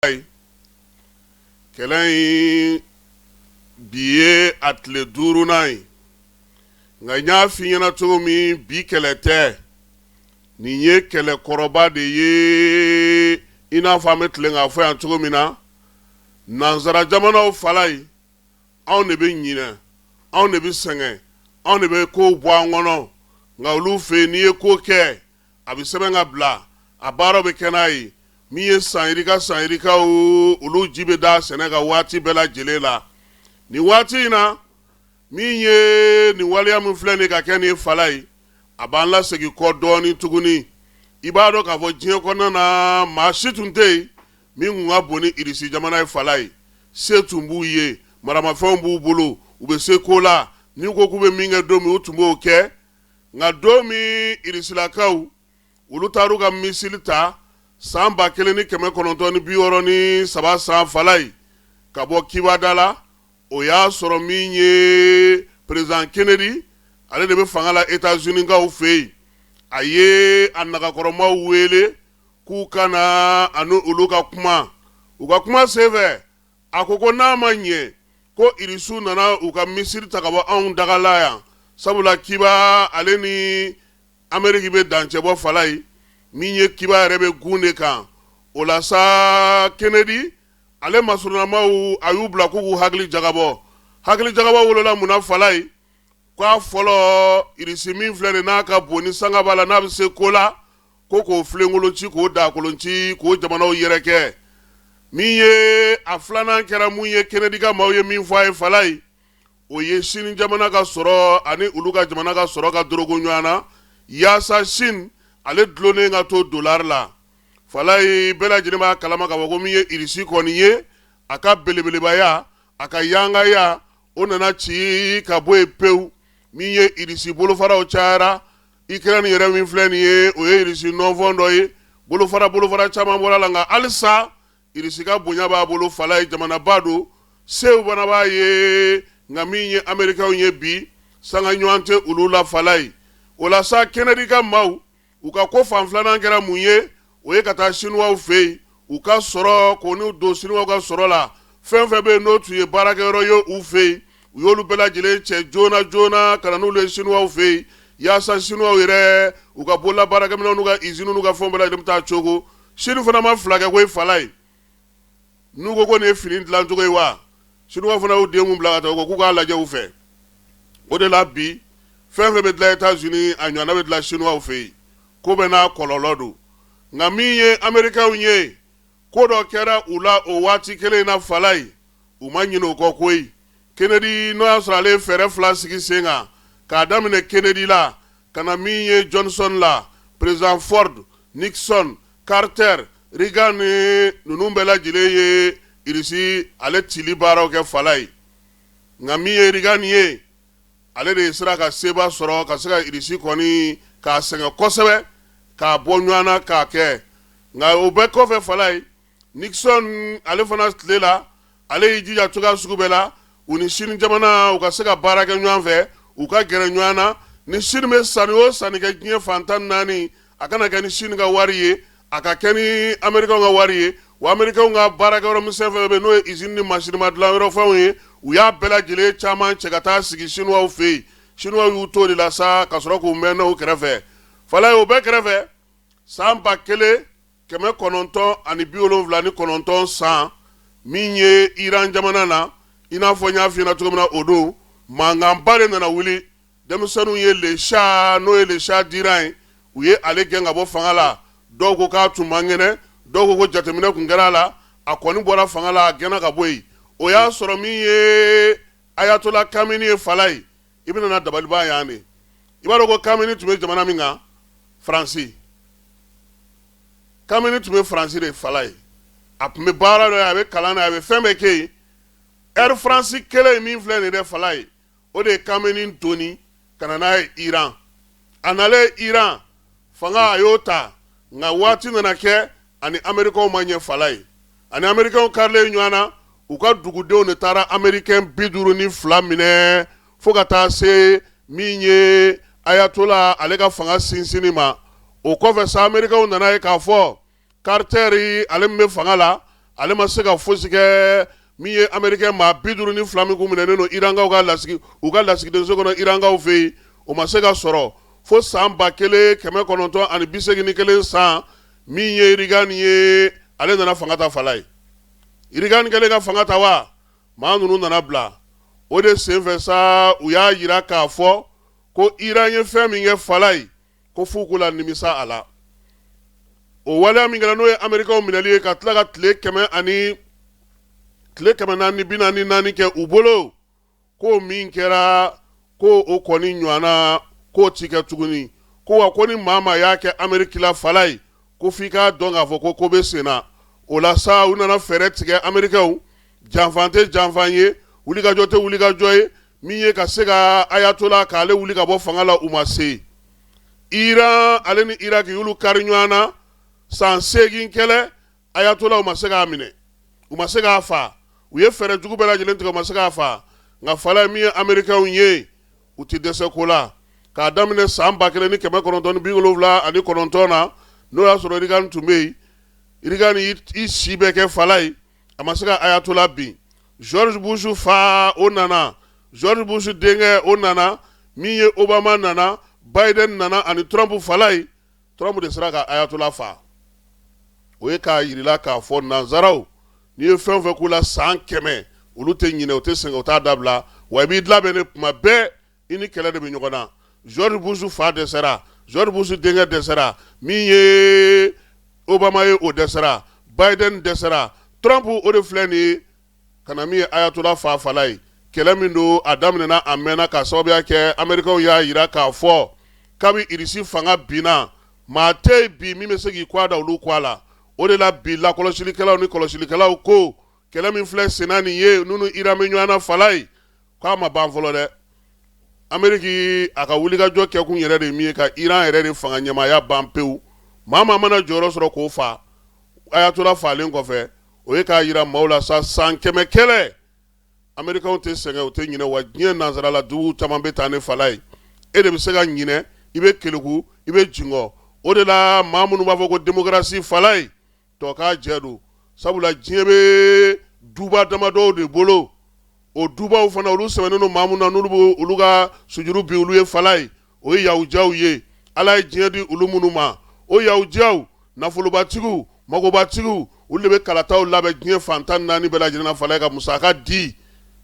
Ye kɛlɛ in bi ye a tile duurunan ye, nka n y'a f'i ɲɛna cogo min, bi kɛlɛ tɛ, nin ye kɛlɛ kɔrɔba de ye. I n'a fɔ an bɛ tilen k'a fɔ yan cogo min na, nansara jamanaw fala ye, anw de bɛ ɲinɛ, anw de bɛ sɛgɛn, anw de bɛ kow bɔ an kɔnɔ, nka olu fɛ yen, n'i ye ko kɛ, a bɛ sɛbɛn ka bila, a baaraw bɛ kɛ n'a ye. Min ye san yirika san yirikaw, olu ji bɛ da sɛnɛ kan waati bɛɛ lajɛlen la. Nin waati in na, min ye nin waleya min filɛ nin ka kɛ nin fala ye, a b'an lasegin kɔ dɔɔnin tuguni. I b'a dɔn k'a fɔ diɲɛ kɔnɔna na, maa si tun tɛ yen min tun ka bon ni Irisi jamana ye fala ye. Se tun b'u ye, maramafɛnw b'u bolo, u bɛ se ko la. N'u ko k'u bɛ min kɛ don min, u tun b'o kɛ. Nka don min Irisilakaw olu taar'u ka misili ta san 1963 san fala ye ka bɔ Kiba da la, o y'a sɔrɔ min ye président Kennedy, ale de bɛ fanga la États-Unis-kaw fɛ yen. A ye a nagakɔrɔmaw wele k'u ka na a ni olu ka kuma. U ka kuma senfɛ, a ko ko n'a ma ɲɛ ko Irisiw nana u ka misili ta ka bɔ anw daga la yan, sabula Kiba ale ni Ameriki bɛ dancɛ bɔ fala ye, min ye Kiba yɛrɛ bɛ gun de kan. O la sa, Kennedy ale masurunnamaw, a y'u bila k'u k'u hakili jagabɔ. Hakili jagabɔ wolola mun na fala ye? K'a fɔlɔ, Irisi min filɛ nin, n'a ka bon ni sanga b'a la, n'a bɛ se ko la, ko k'o filenkolon ci, k'o daakolon ci, k'o jamanaw yɛrɛkɛ. Min ye a filanan kɛra mun ye, Kennedy ka maaw ye min fɔ a ye fala ye, o ye Sini jamana ka sɔrɔ ani olu ka jamana ka sɔrɔ ka dorogo ɲɔgɔn na, yaasa Sini ale dulonnen ka to dolari la. Fala ye, bɛɛ lajɛlen b'a kalama k'a fɔ ko min ye Irisi kɔni ye, a ka belebelebaya, a ka yangaya, o nana ci ka bɔ yen pewu. Min ye Irisi bolofaraw cayara, Ukraine yɛrɛ min filɛ nin ye, o ye Irisi nɔnfɔn dɔ ye. Bolofara bolofara caman bɔra la, nka halisa Irisi ka bonya b'a bolo fala ye, jamanaba don, sew fana b'a ye. Nka min ye Amerikɛnw ye bi, sanga ɲɔgɔn tɛ olu la fala ye. O la sa, Kennedy ka maaw, u ka ko fan filanan kɛra mun ye? O ye ka taa Sinuwaw fɛ yen, u ka sɔrɔ k'o n'u don Sinuwaw ka sɔrɔ la. Fɛn fɛn bɛ yen n'o tun ye baarakɛyɔrɔ ye u fɛ yen, u y'olu bɛɛ lajɛlen cɛ joona joona ka na n'olu ye Sinuwaw fɛ yen, yaasa Sinuwaw yɛrɛ u ka bolola baarakɛminɛnw n'u ka usines n'u ka fɛnw bɛɛ lajɛlen bɛ taa cogo. Sini fana ma fila kɛ koyi fala ye. N'u ko ko nin ye fini dilancogo ye wa, Sinuwa fana y'u den bila ka taa, u ko k'u k'a lajɛ u fɛ. O de la bi, fɛn fɛn bɛ dilan États-Unis, a ɲɔgɔnna bɛ dilan Sinuwaw fɛ yen. Ko bɛɛ n'a kɔlɔlɔ don. Nka min ye Amerikɛnw ye, ko dɔ kɛra u la o waati kelen in na fala ye, u ma ɲinɛ o kɔ koyi. Kennedy, n'o y'a sɔrɔ ale ye fɛɛrɛ fila sigi sen kan, k'a daminɛ Kennedy la ka na min ye Johnson la, président Ford, Nixon, Carter, Reagan ni ninnu bɛɛ lajɛlen ye Irisi ale cili baaraw kɛ fala ye. Nka min ye Reagan ye, ale de sera ka seba sɔrɔ ka se ka Irisi kɔni k'a sɛgɛn kosɛbɛ, k'a bɔ ɲɔgɔn na k'a kɛ. Nka o bɛɛ kɔfɛ fala ye, Nixon ale fana tile la, ale y'i jija cogoya sugu bɛɛ la, u ni Sini jamana u ka se ka baara kɛ ɲɔgɔn fɛ, u ka gɛrɛ ɲɔgɔn na. Ni Sini bɛ sanni o sanni kɛ diɲɛ fan 14, a kana kɛ ni Sini ka wari ye, a ka kɛ ni Amerikɛnw ka wari ye. Wa Amerikɛnw ka baarakɛyɔrɔ misɛn fɛn bɛ, n'o ye usine ni masinima dilanyɔrɔ fɛnw ye, u y'a bɛɛ lajɛlen caman cɛ ka taa sigi Sinuwaw fɛ yen. Sinuwaw y'u to de la sa, ka sɔrɔ k'u mɛn n'o kɛrɛfɛ fala ye. O bɛɛ kɛrɛfɛ, san 1979 san, min ye Iran jamana na, i n'a fɔ n y'a f'i ɲɛna cogo min na, o don mankanba de nana wuli. Denmisɛnninw ye le Shah, n'o ye le Shah d'Iran ye, u ye ale gɛn ka bɔ fanga la. Dɔw ko k'a tun man kɛnɛ, dɔw ko ko jateminɛ tun kɛra a la. A kɔni bɔra fanga la, a gɛnna ka bɔ yen. O y'a sɔrɔ min ye Ayatollah Kameni ye fala ye. I bɛna na dabaliban yan de. I b'a dɔn ko Kameni tun bɛ jamana min kan, Faransi. Kameni tun bɛ Faransi de fala ye. A tun bɛ baara dɔ ye, a bɛ kalan na, a bɛ fɛn bɛɛ kɛ yen. Air France kelen ye min filɛ nin dɛ fala ye, o de ye Kameni doni ka na n'a ye Iran. A nalen Iran, fanga a y'o ta, nka waati nana kɛ ani Amerikɛnw ma ɲɛ fala ye. Ani Amerikɛnw karilen ɲɔgɔn na, u ka dugudenw de taara Amerikɛn 52 minɛ fo ka taa se min ye Ayatollah ale ka fanga sinsinni ma. O kɔfɛ sa, Amerikɛnw nana ye k'a fɔ Carter ale min bɛ fanga la, Ale ma se ka fosi kɛ. Min ye américain maa 52 min kun minɛnen don irankaw ka lasigi, u ka lasigidenso kɔnɔ irankaw fɛ yen, o ma se ka sɔrɔ fo san 1981 san. Min ye Reagan ye, ale nana fanga ta falaye. Reagan kɛlen ka fanga ta wa, maa ninnu nana bila. O de senfɛ sa, u y'a jira k'a fɔ ko Iran ye fɛn min kɛ falaye, ko f'u k'u la nimisa a la. O waleya min kɛra, n'o ye amerikaw minɛli ye ka tila ka tile kɛmɛ ani tile 444 kɛ u bolo, ko min kɛra, ko o kɔni ɲɔgɔnna k'o ti kɛ tuguni. Ko wa, ko ni maa maa y'a kɛ Ameriki la falaye, ko f'i k'a dɔn k'a fɔ ko ko bɛ sen na. O la sa, u nana fɛɛrɛ tigɛ amerikaw, janfan tɛ janfan ye, wulikajɔ tɛ wulikajɔ ye, min ye ka se ka ayatola k'ale wuli ka bɔ fanga la, u ma se. Iran ale ni Iraki y'olu kari ɲɔgɔn na san 8 kɛlɛ. Ayatola, u ma se k'a minɛ, u ma se k'a faa. U ye fɛɛrɛ jugu bɛɛ lajɛlen tigɛ, u ma se k'a faa. Nka falaye, min ye amerikaw ye, u tɛ dɛsɛ ko la. K'a daminɛ san 1979 na, n'o y'a sɔrɔ Reagan tun bɛ yen, Reagan y'i si bɛɛ kɛ falaye, a ma se ka ayatola bin. George Bush fa, o nana, George Bush denkɛ, o nana, min ye Obama nana, Biden nana ani Trump falaye. Trump de sera ka ayatola faa. O ye k'a yirila k'a fɔ nanzaraw, n'i ye fɛn fɛn k'u la san 100, olu tɛ ɲinɛ, u tɛ sɛgɛn, u t'a dabila. Wa i b'i labɛn de tuma bɛɛ, i ni kɛlɛ de bɛ ɲɔgɔn na. George Bush fa dɛsɛra, George Bush denkɛ dɛsɛra, min ye Obama ye, o dɛsɛra, Biden dɛsɛra, Trump, o de filɛ nin ye ka na min ye ayatola fa falaye. Kɛlɛ min don, a daminɛna a mɛnna, k'a sababuya kɛ amerikaw y'a jira k'a fɔ kabi Irisi fanga binna, maa tɛ yen bi min bɛ se k'i kɔ da olu kɔ a la. O de la bi, lakɔlɔsilikɛlaw ni kɔlɔsilikɛlaw ko kɛlɛ min filɛ senna nin ye, ninnu Iran bɛ ɲɔgɔn na falaye, k'a ma ban fɔlɔ dɛ. Ameriki a ka wulikajɔ kɛkun yɛrɛ de min ye ka Iran yɛrɛ de fanga ɲɛmaaya ban pewu, maa maa mana jɔyɔrɔ sɔrɔ k'o fa. Ayatola faalen kɔfɛ, o ye k'a jira maaw la sa, san 100 kɛlɛ, amerikaw tɛ sɛgɛn, u tɛ ɲinɛ. Wa diɲɛ nansarala dugu caman bɛ taa ne falaye, e de bɛ se ka ɲinɛ, i bɛ keleku, i bɛ jingɔ. O de la maa minnu b'a fɔ ko démocratie falaye, tɔ k'a jɛ don, sabula diɲɛ bɛ duba damadɔw de bolo. O dubaw fana, olu sɛbɛnnen don maa minnu na, n'olu bɛ olu ka sujuru bin olu ye falaye, o ye yahudiyaw ye. Ala ye diɲɛ di olu minnu ma, o yahudiyaw, nafolobatigiw, magobatigiw, olu de bɛ kalataw labɛn diɲɛ fan 14 bɛɛ lajɛlen na falaye, ka musaka di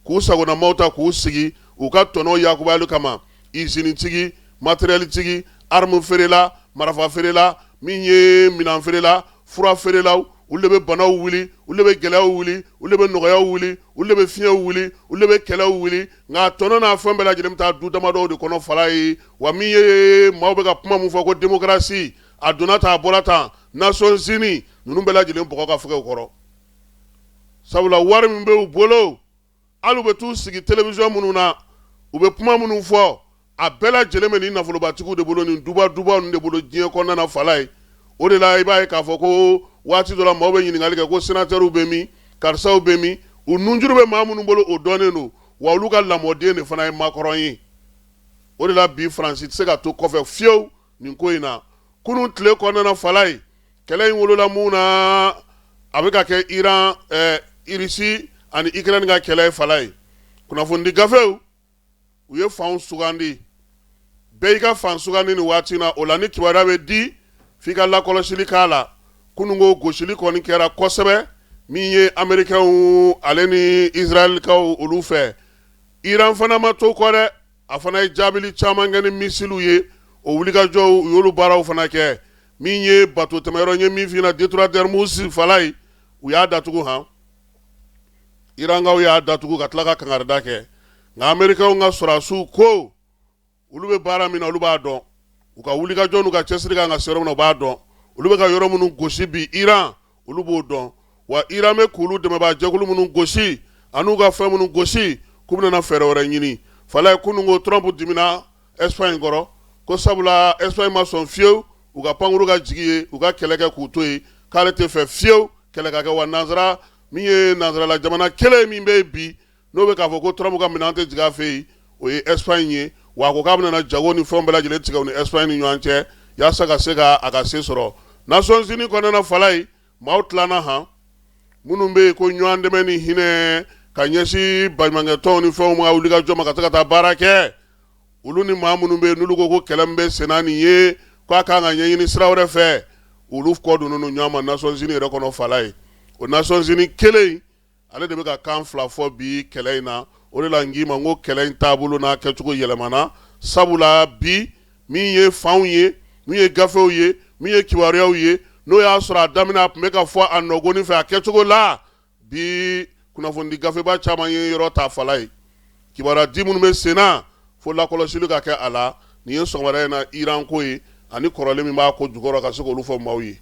k'u sagonamaw ta k'u sigi u ka tɔnɔ yakubayali kama. Izinitigi, matériel-tigi, arme feerela, marafa feerela, min ye minɛn feerela, fura feerelaw, olu de bɛ banaw wuli, olu de bɛ gɛlɛyaw wuli, olu de bɛ nɔgɔyaw wuli, olu de bɛ fiɲɛw wuli, olu de bɛ kɛlɛw wuli. Nka tɔnɔ n'a fɛn bɛɛ lajɛlen bɛ taa du damadɔw de kɔnɔ falaye. Wa min ye maaw bɛ ka kuma min fɔ ko démocratie, a donna tan, a bɔra tan, Nations Unies ninnu bɛɛ lajɛlen bɔgɔ ka fɛgɛn u kɔrɔ, sabula wari min bɛ u bolo, hali u bɛ t'u sigi télévision minnu na, u bɛ kuma minnu fɔ, a bɛɛ lajɛlen bɛ nin nafolobatigiw de bolo, nin duba duba ninnu de bolo diɲɛ kɔnɔna na falaye. O de la i b'a ye k'a fɔ ko waati dɔ la, maaw bɛ ɲininkali kɛ ko sénateurw bɛ min, karisaw bɛ min. U nunjuru bɛ maa minnu bolo, o dɔnnen don. Wa olu ka lamɔden de fana ye Macron ye. O de la bi, Faransi tɛ se ka to kɔfɛ fiyewu nin ko in na. Kunun tile kɔnɔna na falaye, kɛlɛ in wolola mun na? A bɛ ka kɛ Iran, Irisi ani Ukraine ka kɛlɛ ye falaye. Kunnafonidi gafew, u ye fanw sugandi, bɛɛ y'i ka fan sugandi nin waati na. O la ni kibaruya bɛ di, f'i ka lakɔlɔsili k'a la. Kununko gosili kɔni kɛra kosɛbɛ min ye amerikɛnw ale ni israɛlikaw olu fɛ. Iran fana ma to kɔ dɛ, a fana ye jaabili caman kɛ ni misiliw ye. O wulikajɔw, u y'olu baaraw fana kɛ. Min ye bato tɛmɛyɔrɔ ye, min f'i ɲɛna détroit d'Ormuz falaye, u y'a datugu han. Irankaw y'a datugu ka tila ka kangarida kɛ. Nka amerikɛnw ka sɔrɔdasiw ko olu bɛ baara min na, olu b'a dɔn. U ka wulikajɔ n'u ka cɛsiri kan ka se yɔrɔ min na, u b'a dɔn. Olu bɛ ka yɔrɔ minnu gosi bi Iran, olu b'o dɔn. Wa Iran bɛ k'olu dɛmɛbaa jɛkulu minnu gosi an'u ka fɛn minnu gosi, k'u bɛna fɛɛrɛ wɛrɛ ɲini falaye. Kunun ko Trump dimina Espagne kɔrɔ, ko sabula Espagne ma sɔn fiyewu u ka pankuru ka jigin yen, u ka kɛlɛ kɛ k'u to yen, k'ale tɛ fɛ fiyewu kɛlɛ ka kɛ. Wa nansara min ye nansarala jamana kelen min bɛ yen bi, n'o bɛ k'a fɔ ko Trump ka minɛn tɛ jigin a fɛ yen, o ye Espagne ye. Wa a ko k'a bɛna jago ni fɛn bɛɛ lajɛlen tigɛ u ni Espagne ni ɲɔgɔn cɛ, yaasa ka se ka a ka se sɔrɔ. Nations Unies kɔnɔna falaye, maaw tilanna han. minnu bɛ yen ko ɲɔgɔn dɛmɛ ni hinɛ ka ɲɛsin baɲumankɛtɔnw ni fɛnw ma wulikajɔ ma ka se ka taa baara kɛ, olu ni maa minnu bɛ yen n'olu ko ko kɛlɛ min bɛ senna nin ye k'a kan ka ɲɛɲini sira wɛrɛ fɛ, olu kɔ donnen don ɲɔgɔn ma Nations Unies yɛrɛ kɔnɔ fala ye. O Nations Unies kelen ale de bɛ ka kan fila fɔ bi kɛlɛ in na. O de la n k'i ma n ko kɛlɛ in taabolo n'a kɛcogo yɛlɛmana, sabula bi min ye fanw ye, min ye gafew ye, min ye kibaruyaw ye, n'o y'a sɔrɔ a daminɛ a tun bɛ ka fɔ a nɔgɔnin fɛ a kɛcogo la, bi kunnafonidi gafeba caman ye yɔrɔ ta fala ye. Kibaruya di minnu bɛ senna fo lakɔlɔsili ka kɛ a la. Nin ye sɔgɔmada in na Iran ko ye ani kɔrɔlen min b'a ko jukɔrɔ ka se k'olu fɔ maaw ye.